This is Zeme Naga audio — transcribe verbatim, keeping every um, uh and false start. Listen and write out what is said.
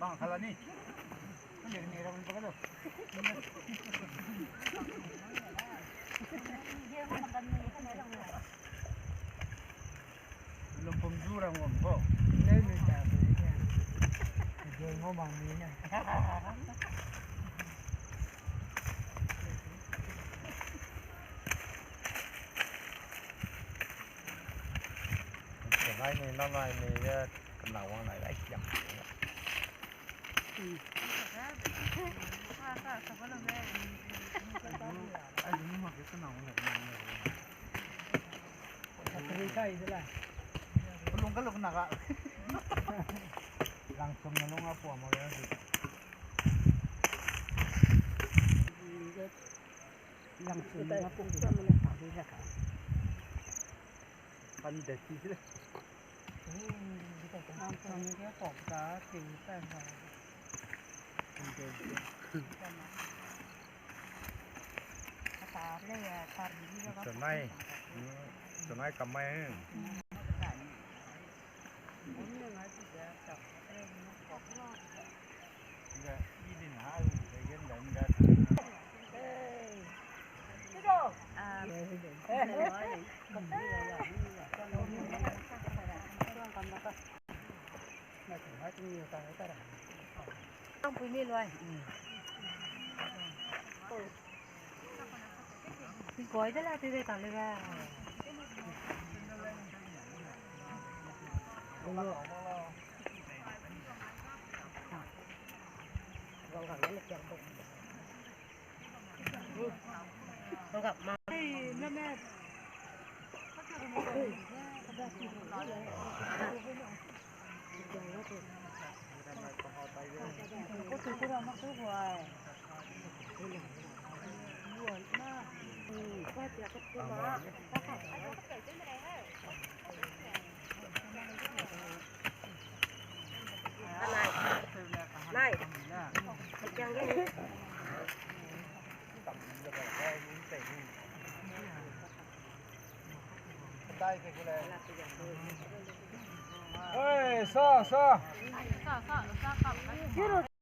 Ang kala ni. Ang ni ra pagalo. Lumpum zu ra ngom ko. Nei nei ta. Ngom mang ni na. Nai ni, nai ni, ye kena wang nai, ai kiam. Lung ka lung na ga. Langsum na lung a pua mo ya. Langsum na pua mo ya. Pan de ti le. Chunai, mm, chunai kamai. Hey, sa, sa.